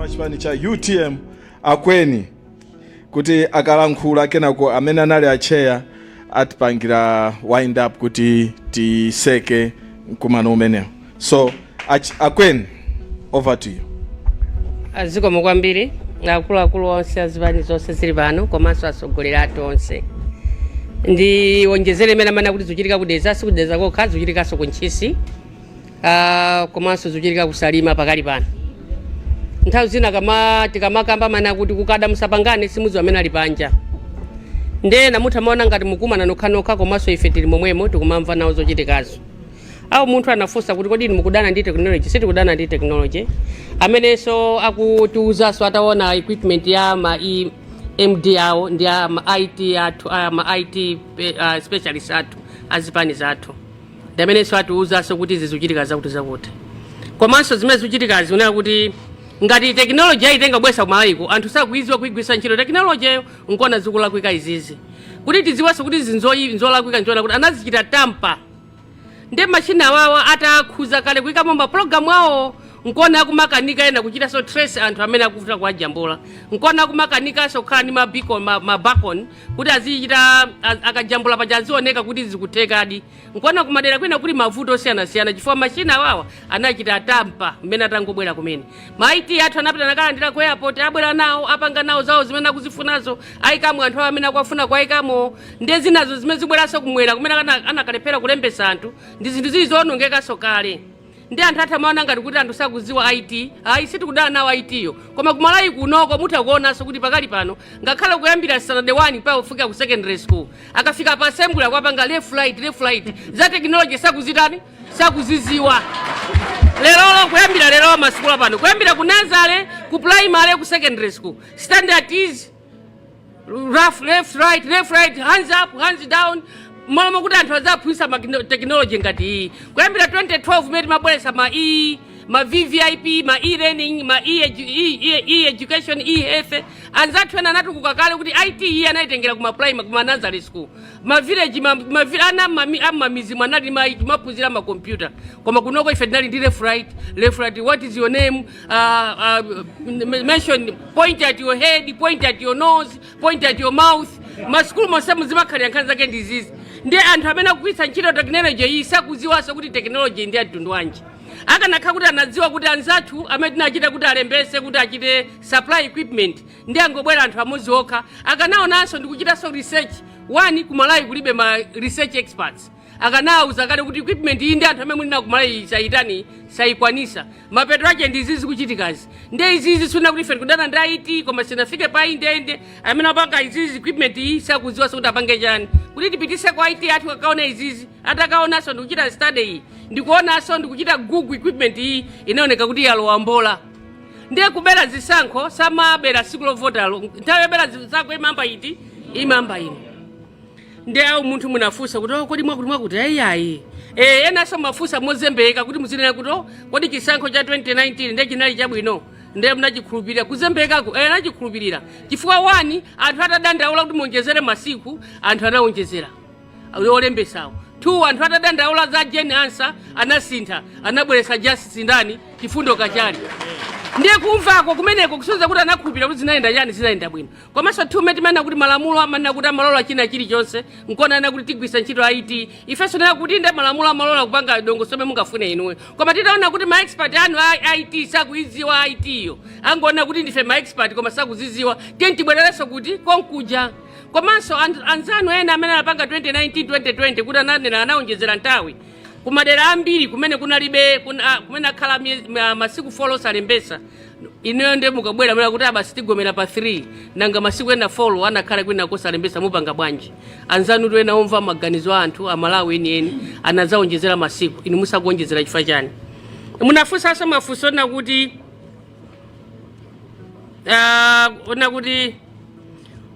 Wa chipani cha UTM Akweni kuti akalankhula, kenako amene anali acheya atipangira wind up kuti tiseke mkumano umenewo. So Akweni, over to you. Azikomo kwambiri akuluakulu onse azipani zonse zili pano komanso atsogoleri athu onse. Ndi wonjezere imene amene kuti zikuchitika kudeza, sikudeza kokha, zikuchitikanso ku Ntchisi, komanso zikuchitika kusalima pakali pano. Nthawi zina kama tikamakamba mana kuti kukada musapangane, simudziwa amene ali panja. Ndiye namutha maona ngati mukumana nokhanokha, komanso ife tili momwemo, tikumamva nawo zochitikazo. Awo munthu anafunsa kuti kodi inu mukudana ndi technology? Sitikudana ndi technology. Amenenso akutiuzanso ataona equipment ya ma EMD awo ndi a ma IT athu, a ma IT specialist athu azipani zathu, ndi amenenso atiuzanso kuti izi zikuchitika zakuti zakuti. Komanso zimene zikuchitikazi zioneka kuti ngati technology ayitenga bwesa kumalayiko, anthu sakuiziwa kuigwisa ntchito technology yo, nkona zikulakwika izizi. Kuti tidziwenso kuti izi nzolakwika, nzoona kuti anazichita tamper ndi machina awawa atakhuza kale kuyikamo mapulogalamu awo, nkona akumakanika ena kuchitanso trace anthu amene akuvuta kuwajambula, nkona akumakanikanso kukhala ndi mabicon, mabacon kuti azichita akajambula paja azioneka kuti zikuthekadi. Nkona kumadera kwina kuli mavuto osiyanasiyana chifukwa machina awawa anachita tamper mmene atangobwera kumene. Ma IT athu anapita nakalandira ku airport, abwera nawo, apanga nawo zawo zimene akuzifunazo, ayikamo anthu awo amene akuwafuna kuayikamo. Ndiye zinazo zimene zibweranso kumwera kumene anakalephera kulembesa anthu ndi zinthu zili zoonongekanso kale. Ndi anthu athu amaona ngati kuti anthu sakuziwa IT. Ayi, sitikudana nawo IT yo, koma kumalawi kunoko mutha kuonanso kuti pakali pano ngakhale kuyambira standard 1 mpaka kufika ku secondary school, akafika pa assembly akwapanga left, right, left, right. Za technology sakuzitani, sakuziziwa. Lerolo, kuyambira lero, masukulu pano, kuyambira ku nursery, ku primary, ku secondary school, standard is rough, left, right, left, right, hands up, hands down. Malo kuti anthu azaphunzitsa ma technology ngati iyi, kuyambira 2012 mmene timabweretsa ma e ma VVIP, ma e-learning, ma e-education, e-health, anzathu ena anatukuka kale kuti IT iyi anayitengera kuma primary, kuma nursery school, ma village, ana am'mamizi mwanali maphunzira makompyuta. Koma kunoko ife tinali ndi left, right, left, right, what is your name, mention, point at your head, point at your nose, point at your mouth. Masukulu monse muzimakhalira nkhani zake ndizizi. Ndi anthu amene akugwiritsa ntchito technology iyi sakuziwanso kuti technology ndi mtundu wanji. Akanakhala kuti anadziwa kuti anzathu amene tinachita kuti alembese kuti achite supply equipment ndi angobwera anthu amodzi okha, akanaonanso ndikuchitanso research. One, kumalawi kulibe ma research experts. Akanawuza kale kuti equipment iyi ndi anthu amene muli nawo kumalawi sayitani, sayikwanisa. Mapeto ake ndi izizi kuchitikazi. Ndi izizi suna kuti ife tikudana ndi IT, koma sinafike pa indende. Amene apanga izizi, equipment iyi, sakudziwanso kuti apange chani kuti tipitise kwa IT athu akaona izizi. Atakaonanso ndikuchita study iyi, ndikuonanso ndikuchita google equipment iyi, inaoneka kuti yalowa mbola. Ndiye kubera zisankho samabera siku lovotalo. Nthawi yobera zisankho imamba iti? Imamba ino. Ndi awo munthu munafunsa kuti, oh, kodi mwakuti mwakuti ayiayi. Enanso mafunsa mozembeka kuti muzinena kuti, oh, kodi chisankho cha 2019 ndiye chinali chabwino, ndiye munachikhulupirira? Kuzembekako, anachikhulupirira chifukwa one, anthu atadandaula kuti muonjezere masiku, anthu anawonjezera olembesawo. Two, anthu atadandaula za Jane Ansah, anasintha, anabweretsa Justice ndani, Chifundo Kachali. Ndiye kumvako kumeneko kusonyeza kuti anakhulupirira kuti zinayenda chani, zinayenda bwino. Komanso two, timanena kuti malamulo amanena kuti amalola china chilichonse, nkona kuti tigwisa ntchito IT. Ifenso nena kuti nde malamulo amalola kupanga dongosolo mungafune inuyo, koma titaona kuti ma expert anu a IT sakuidziwa IT yo, angoona kuti ndife ma expert koma sakuziziwa, tiye tibwererenso kuti konkuja. Komanso anzanu ena amene anapanga 2019, 2020 kuti ananena anawonjezera nthawi kumadera ambiri kumene kunalibe kumene akhala masiku 4 osalembesa, ineyo ndiye mukabwera mwana kuti abasi tigomera pa 3, nanga masiku ena 4 anakhala kwina kosalembesa mupanga bwanji? Anzanu tu ena omva maganizo a anthu Amalawi enieni anadzawonjezera masiku, inu musakuonjezera chifukwa chani? Munafunsanso mafunso na kuti ona kuti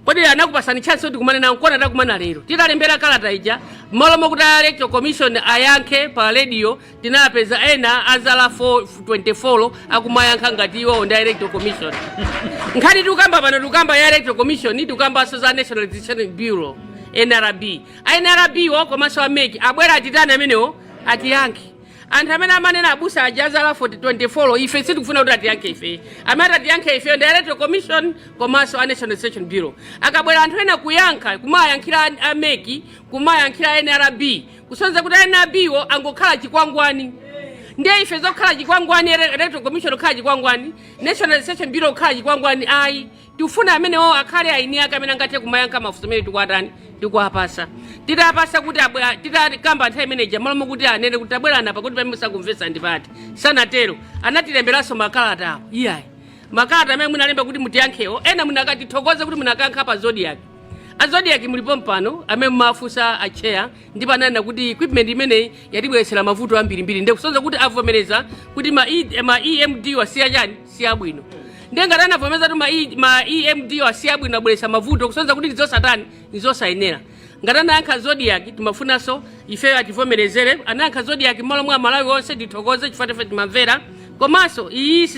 kodi anakupasani chance kuti kumane nawo? Nkona takumana lero. Titalembera kalata ija, malo mokuti a Electoral Commission ayankhe pa radio, tinapeza ena azala 424 akumayankha ngati iwo ndi Electoral Commission. Nkhani tikukamba pano, tikukamba ya Electoral Commission, tikukambanso za National Registration Bureau, NRB. A NRB wo komanso a MEC abwera atitani amenewo, atiyankhe. Anthu amene amanena abusa ajaza la 40 24, ife sitikufuna kuti atiyankhe ife. Amene atiyankhe ife ndi Electoral Commission komanso a National Registration Bureau. Akabwera anthu ena kuyankha, kumayankhira a MEC, kumayankhira NRB, kusonyeza kuti NRB wo angokhala chikwangwani. Ndiye ife zokhala chikwangwani, Electoral Commission kukhala chikwangwani, National Registration Bureau kukhala chikwangwani, ayi. Tikufuna amenewo akhale aini ake amene angathe kumayankha mafunso amene tikuatani, tikuapasa. Titapasa kuti titakamba nthawi imeneja, malo kuti anene kuti tabwerana pakuti pamene musakumvetsa ndipati, sanatero. Anatilemberanso makalata awo. Iyayi, makalata amene munalemba kuti mutiyankhewo, ena munakatithokoze kuti munakankha pa Zodiak. A Zodiak mulipo mpano amene mumafunsa acheya, ndipo ananena kuti equipment imeneyi yatibweretsera mavuto ambirimbiri. Ndiye kusonyeza kuti avomereza kuti ma EMD wasiya chani, siyabwino. Ndiye ngati anavomereza kuti ma EMD wasiya bwino, abweretsa mavuto, kusonyeza kuti ndizosatani, ndizosayenera. Ngati anayankha Zodiak, timafunanso ifeyo ativomerezere. Anayankha Zodiak m'malo mwa Malawi onse, tithokoze chifukwa ife timamvera. Komanso iyi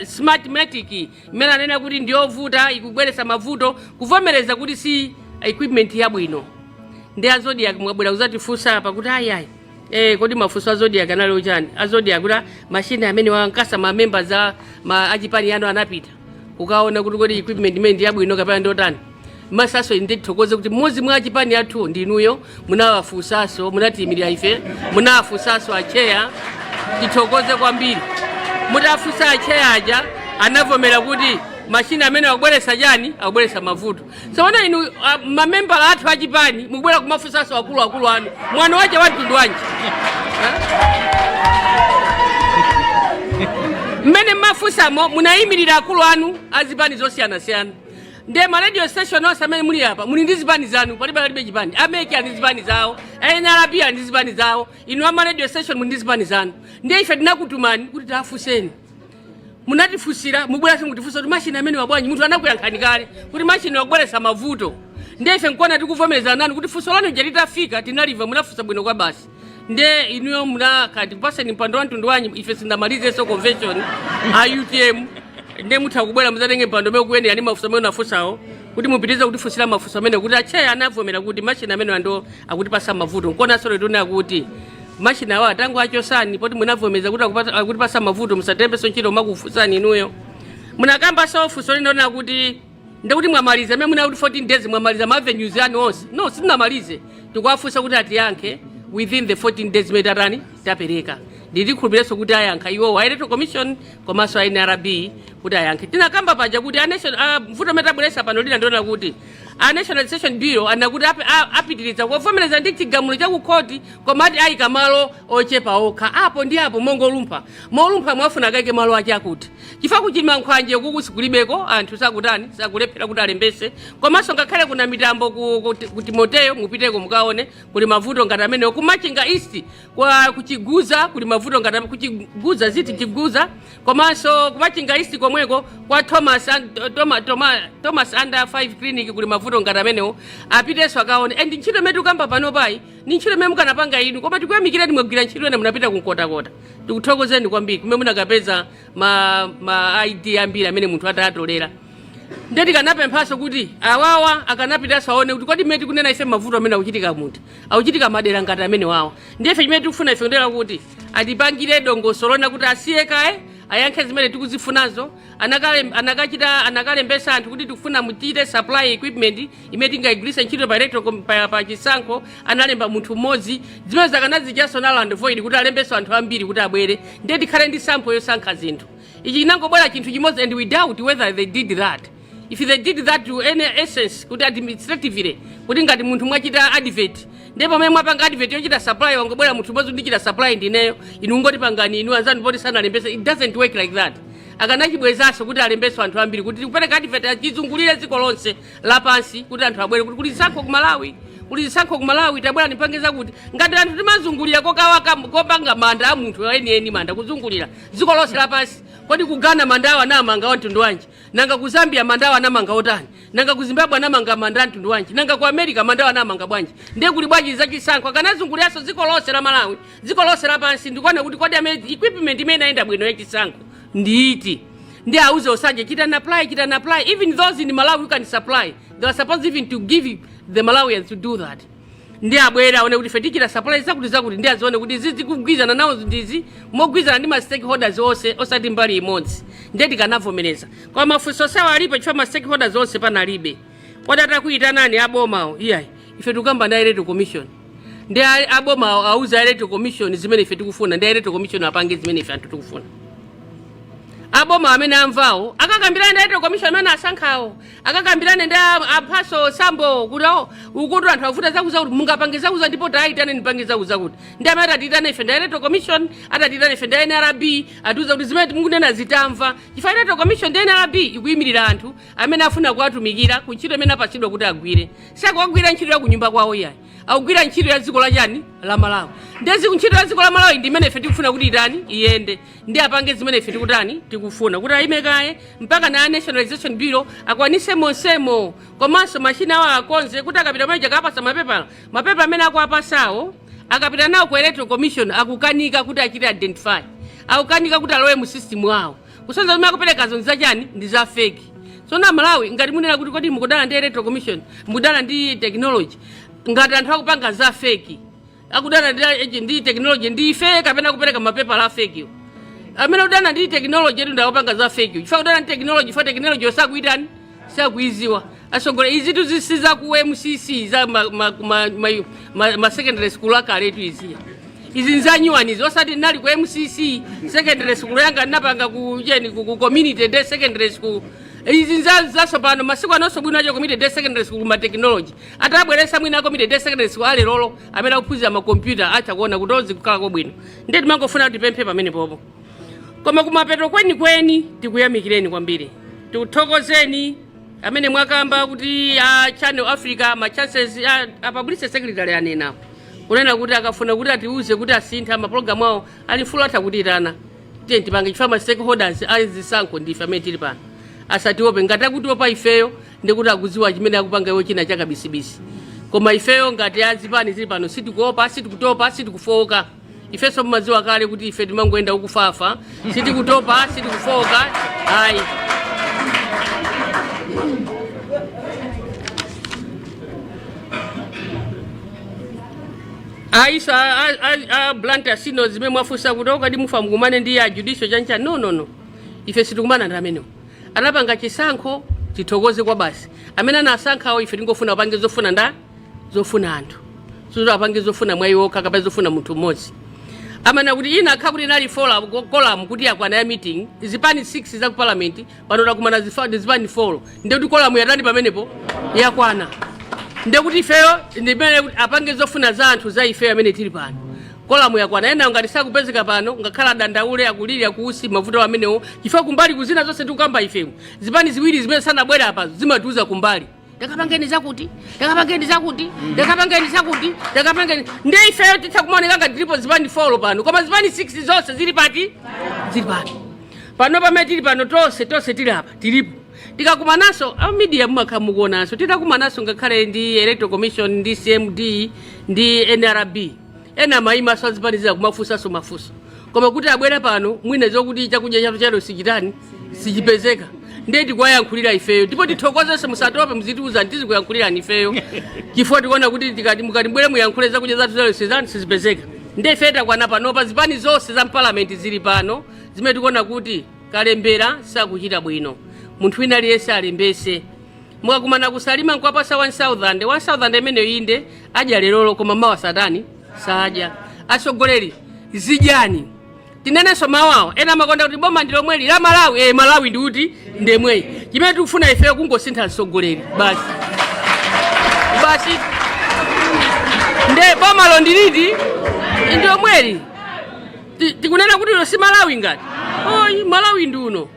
Smartmatic imene anena kuti ndiyovuta, ikubweretsa mavuto, kuvomereza kuti si equipment yabwino. Ndi a Zodiak mwabwera kuzatifunsa apa kuti ayi ayi, kodi mafunso a Zodiak anali ochani? A Zodiak kuti machine amene wankasa ma members a ma achipani yanu anapita kukaona kuti kodi equipment imene ndi yabwino kapena ndiotani? Masaso, ndithokoze kuti mmodzi mwa achipani athu ndinuyo, munawafunsaso, munatiyimirira ife, munawafunsaso acheya. Tithokoze kwambiri. Mutafunsa acheya aja, anavomera kuti machine amene akubweretsa chani, akubweretsa mavuto. Tsono inu mamembala athu achipani mukubwera kumafunsanso akuluakulu anu, mwana wache wa mtundu wanji? Mmene mmafunsamo munayimirira akulu anu azipani zosiyanasiyana. Ndiye ma radio station onse amene muli apa muli ndi zipani zanu, palibe alibe chipani. A MEC ali ndi zipani zawo, NRB ali ndi zipani zawo, inu ama radio station muli ndi zipani zanu. Ndiye ife tinakutumani kuti tafunseni, munatifunsira. Mubweranso mukutifunsa kuti machine amene wabwanji? Munthu anakuyankhani kale kuti machine wakubweretsa mavuto. Ndiye ife nkuona tikuvomereza nanu kuti funso lanu ija litafika tinaliva, munafunsa bwino kwa basi. Ndiye inuyo munakati kupaseni mpando wa mtundu wanyi? Ife sindamalizenso convention a UTM. Ndiye mutha kubwera muzatenge mpando umene ukuyenera ndi mafunso amene unafunsawo, kuti mupitirize kutifunsira mafunso amene kuti acheya anavomera kuti machine amene ando akutipasa mavuto. Nkuonanso lero kuti machine awa atango achosani, poti munavomereza kuti akutipasa mavuto, musatembenso ntchito makufunsani inuyo. Munakambanso funso lina kuti ndikuti mwamaliza amene muna kuti 14 days mwamaliza ma avenues anu onse. No, sitinamalize. Tikuwafunsa kuti atiyankhe within the 14 days imene tatani, tapereka. Nditikhulupirenso kuti ayankha iwowo a Electoral Commission komanso a NRB kuti ayankhe. Tinakamba paja kuti a national mvuto amene tabweretsa pano lina ndiona kuti a National Registration Bureau anakuti apitiriza kuvomereza ndi chigamulo cha kukhoti, koma ati ayika malo ochepa okha apo ndi apo, mongolumpha molumpha. Mwafuna akaike malo ache akuti chifukwa kuchima nkhwanje kuku sikulibeko, anthu sakutani, sakulephera kuti alembese. Komanso ngakhale kuna mitambo ku Timoteyo, mupiteko mukaone, kuli mavuto ngati amenewo. Kumachinga East kwa kuchiguza kuli mavuto ngati kuchiguza ziti chiguza. Komanso kumachinga East komweko kwa Thomas Under 5 Clinic kuli mavuto ngati amenewo. Apitenso akaone. And ntchito imene tikukamba pano payi ni ntchito imene mukanapanga inu, koma tikuyamikireni, mwagwira ntchito ene, munapita kunkotakota. Tikuthokozeni kwambiri kumene munakapeza ma ID ambiri amene munthu atatolera. Ndiye tikanapemphanso kuti awawa akanapitanso aone kuti kodi mmene tikunena ife mavuto amene akuchitika munthu akuchitika madera ngati amene wawa. Ndiye ife chimene tikufuna ife kundera kuti atipangire dongosolo lona kuti asiye kaye ayankhe zimene tikuzifunazo. Anakachita anakalembesa anthu kuti tikufuna muchite supply equipment imene tingayigwiritse ntchito pa electoral pa chisankho. Analemba munthu mmodzi. Zimene zakanazichaso null and void kuti alembenso anthu ambiri kuti abwere. Ndiye tikhale ndi sample yosankha zinthu. Ichi chinangobwera chinthu chimodzi, and we doubt whether they did that, if they did that to any essence, kuti administratively, kuti ngati munthu mwachita advert, ndiye pamene mwapanga advert yochita supply, wangobwera munthu mmodzi, ndichita supply ndineyo, inu ngoti pangani inu anzanu poti sanalembese. It doesn't work like that. Akanachibwezanso kuti alembeso anthu ambiri, kuti kupereka advert achizungulire dziko lonse lapansi, kuti anthu abwere kuti kuli zisankho ku Malawi, kuli zisankho ku Malawi, tabwera nipange zakuti. Ngati anthu timazungulira kokawaka kopanga manda a munthu enieni, manda kuzungulira dziko lonse lapansi, kodi ku Ghana manda awo anamanga wa mtundu wanji? Nanga ku Zambia manda awo anamanga otani? Nanga ku Zimbabwe anamanga manda a mtundu wanji? Nanga ku America manda awo anamanga bwanji? Ndiye kuli bwanji zachisankho? Akanazunguliranso dziko lonse la Malawi, dziko lonse lapansi, ndikuona kuti kodi amene equipment imene inayenda bwino yachisankho ndiiti? Ndi auze osanje chita na apply, chita na apply. Even those in Malawi who can supply, they are supposed even to give the Malawians to do that. Ndi abwera aone kuti ife tichita supply zakuti zakuti, ndi azione kuti izi zikugwirizana nawo ndizi mogwirizana ndi ma stakeholders onse, osati mbali imodzi, ndiye tikanavomereza. Koma mafunso sawa alipo chifukwa ma stakeholders onse panalibe. Kodi atakuyitanani abomawo, iyayi, ife tikukamba ndi Electoral Commission, ndi abomawo auza Electoral Commission zimene ife tikufuna, ndi Electoral Commission apange zimene ife anthu tikufuna. Aboma amene amvawo akakambirane ndi Electoral Commission amene asankhawo, akakambirane ndi amphaso sambo kuti awo ukuti anthu akuvuta zakuza kuti mungapange zakuza, ndipo tayitane nipange zakuza kuti ndi amene atatiyitane ife ndi Electoral Commission, atatiyitane ife ndi NRB, atiuza kuti zimene mukunena zitamva, chifukwa Electoral Commission ndi NRB ikuyimirira anthu amene afuna kuwatumikira ku ntchito imene apatsidwa kuti agwire. Sakuwagwira ntchito ya kunyumba kwawo iyayi, akugwira ntchito ya dziko la chani, la Malawi. Ndezi ntchito ya dziko la Malawi ndi imene ife tikufuna kuti itani, iyende, ndi apange zimene ife tikutani, tikufuna kuti ayime kaye mpaka na Nationalization Bureau akwanise monsemo, komanso machina awo akonze kuti akapita pamene akapasa mapepala, mapepa amene akuapasawo akapita nawo ku Electoral Commission akukanika kuti achite identify, akukanika kuti alowe mu system awo, kusonza zimene akuperekazo ndi zachani, ndi za fake. So na Malawi, ngati munena kuti kodi mukudana ndi Electoral Commission, mukudana ndi technology, ngati anthu akupanga za fake, akudana ndi technology ndi ife kapena kupereka mapepala a fake? Amene akudana ndi technology etu ndakupanga za fake, chifukwa kudana ndi technology, chifukwa technology osakuitani, sakuiziwa. Asogole, izi tuzisiza ku MCC za ma secondary school akaletu iziya, izi nzanyuwani izi, osati nali ku MCC secondary school yanga napanga ku cheni, ku community day secondary school. Izi nzatsopano masiku anonso bwino acho community day secondary school ma technology atabweresa mwina community day secondary school alelolo amene akuphunzira makompyuta atha kuona kuti ozi kukhala kobwino. Ndiye timangofuna kuti tipemphe pamene popo. Koma kumapeto kwenikweni tikuyamikireni kwambiri, tikuthokozeni amene mwakamba kuti a Channel Africa ma chances a publicity secretary anena kunena kuti akafuna kuti atiuze kuti asintha mapulogalamu awo, ali mfulu, atha kutiyitana, tiye tipange, chifukwa ma stakeholders azisankho ndife amene tili pano. Asatiope. Ngati akutiopa ifeyo, ndikuti akudziwa chimene akupanga iwo, china chakabisibisi. Koma ifeyo ngati azipani zili pano sitikuopa, sitikutopa, sitikufoka. Ifenso mumadziwa kale kuti ife timangoyenda ukufafa, sitikutopa, sitikufoka ayi. Ayiso a Blantyre sino zimene mwafunsa kuti okadi mufa mukumane ndi a judicial chancha, no, no, no, ife sitikumana ndi amenewo. Anapanga chisankho, tithokoze kwa basi amene anasankhawo. Ife tingofuna apange zofuna nda zofuna anthu, sizo apange zofuna mwa iwo okha kapena zofuna munthu mmodzi. Amana kuti ina akha kuti inali quorum kuti yakwana ya meeting, zipani 6 za ku parliament pano takumana zipani 4, ndiye kuti quorum yatani pamenepo, yakwana. Ndiye kuti ifeyo ndimene kuti apange zofuna za anthu za ifeyo amene tili pano, quorum yakwana. Ena ngati sakupezeka pano, ngakhala adandaule, akulira kuusi mavuto amenewo, chifukwa kumbali kuzina zonse tikukamba ifeyo, zipani ziwiri zimene sanabwera apa zimatiuza kumbali, "Takapangeni zakuti, takapangeni zakuti, takapangeni zakuti, takapangeni." Ndiye ifeyo titha kumaoneka ngati tilipo zipani 4 pano, koma zipani 6 zonse zili pati? Zili pano. Pano pamene tili pano tonse, tonse tili apa, tilipo. Tikakumananso a media mumakhala mukuonanso, titakumananso ngakhale ndi Electoral Commission, ndi CMD, ndi NRB, ena amayimaso azipani kumafunsanso mafunso, koma kuti abwere pano mwina zokuti chakudya chathu chalo sichitani, sichipezeka. Ndiye tikuwayankhulira ifeyo, ndipo tithokozenso. Musatope, muzitiuza, tizikuyankhulirani ifeyo, chifukwa tikuona kuti tikati mukati mbwere muyankhule, zakudya zathu zalo sizani, sizipezeka. Ndiye ife takwana panopa, zipani zonse za mpalamenti zili pano, zimene tikuona kuti kalembera sakuchita bwino. Munthu wina aliyense alembese. Mukakumana kusalima nkwapasa 1000, 1000 imeneyo inde adya lerolo, koma mawa satani, sadya. Atsogoleri, zidyani. Tinenenso mawawa, ena amakonda kuti boma ndi lomweli la Malawi. Malawi ndi kuti ndemweyi. Chimene tikufuna ifeyo kungosintha mtsogoleri basi, basi. Nde bomalo ndiliti? Ndi lomweli. Tikunena kuti uno si Malawi ngati oyi, Malawi ndi uno.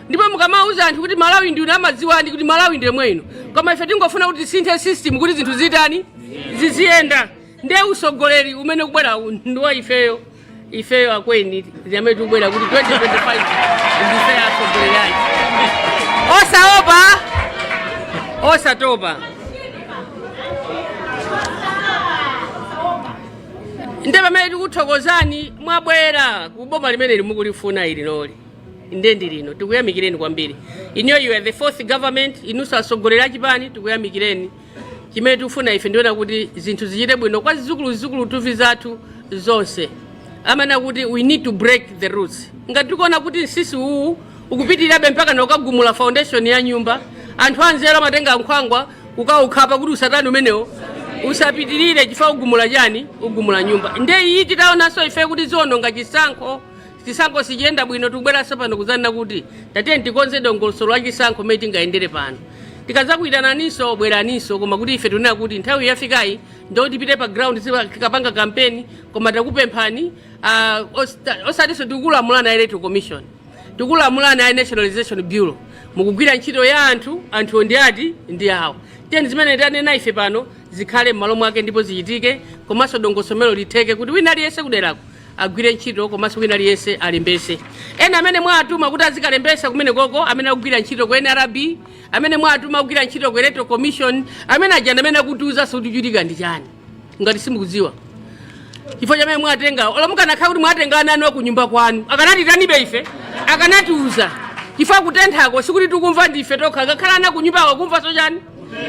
Ndipo mukamauza anthu kuti Malawi ndi uno, amadziwani kuti Malawi ndi yomwe ino. Koma ife tingofuna kuti tisinthe system kuti zinthu zitani, ziziyenda. Ndiye usogoleri umene kubwera ndi wa ifeyo, ifeyo akweni amene tikubwera kuti 2025 ndife atsogoleri ake. Osaopa, osatopa. Nde pamene tikuthokozani, mwabwera ku boma limene mukulifuna ili loli, nde ndi lino. Tikuyamikireni kwambiri inuyo, you are the fourth government. Inunso atsogoleri achipani, tikuyamikireni. Chimene tikufuna ife ndiona kuti zinthu zichite bwino kwa zidzukulu zidzukulu tuvi zathu zonse. Amana kuti we need to break the roots. Ngati tikuona kuti msisi uwu ukupitirirabe mpaka nokagumula foundation ya nyumba, anthu anzeru amatenga nkhwangwa kukaukhapa kuti usatani umenewo usapitirire, chifukwa ugumula chani? Ugumula nyumba. Nde iyi titaonanso ife kuti ziononga chisankho, chisankho sichiyenda bwino, tikubweranso pano kuzanena kuti tatiye tikonze dongosolo la chisankho mmene tingayendere pano. Tikadzakuitananinso, bweraninso, koma kuti ife tinena kuti nthawi yafikayi ndo tipite pa ground tikapanga kampeni. Koma takupemphani, osatinso tikulamulana Electoral Commission, tikulamulana a National Registration Bureau, mukugwira ntchito ya anthu, anthuwo ndi ati? Ndi awo. Tiyeni zimene tanena ife pano zikhale m'malo mwake ndipo zichitike, komanso dongosomelo litheke kuti wina aliyense kuderako agwire ntchito, komanso wina aliyense alembese. Ena amene mwatuma kuti azikalembesa kumene koko, amene akugwira ntchito ku NRB, amene mwatuma akugwira ntchito ku Electoral Commission, amene ajana amene akutiuza kuti chitika ndi chani, ngati simukudziwa chifukwa chamene mwatenga, olo mukanakhala kuti mwatenga ana anu akunyumba kwanu, akanati tanibe ife, akanatiuza, chifukwa kutenthako sikuti tikumva ndife tokha. Ngakhala ana kunyumbako akumvanso chani?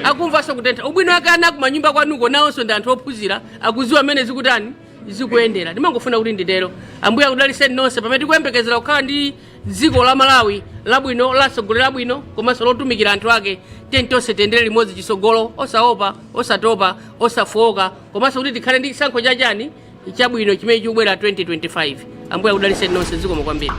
Akumvanso kutentha. Ubwino wake ana kumanyumba kwanuko nawonso ndi anthu ophunzira, akudziwa amene zikutani, zikuyendera. Ndimangofuna kuti nditero. Ambuye akudalitseni nonse pamene tikuyembekezera kukhala ndi dziko la Malawi labwino, lasogolera labwino, komanso lotumikira anthu ake. Tiyeni tonse tiyendere limodzi chisogolo, osaopa, osatopa, osafowoka, komanso kuti tikhale ndi chisankho chachani, chabwino chimene chikubwera 2025. Ambuye akudalitseni nonse. Zikomo kwambiri.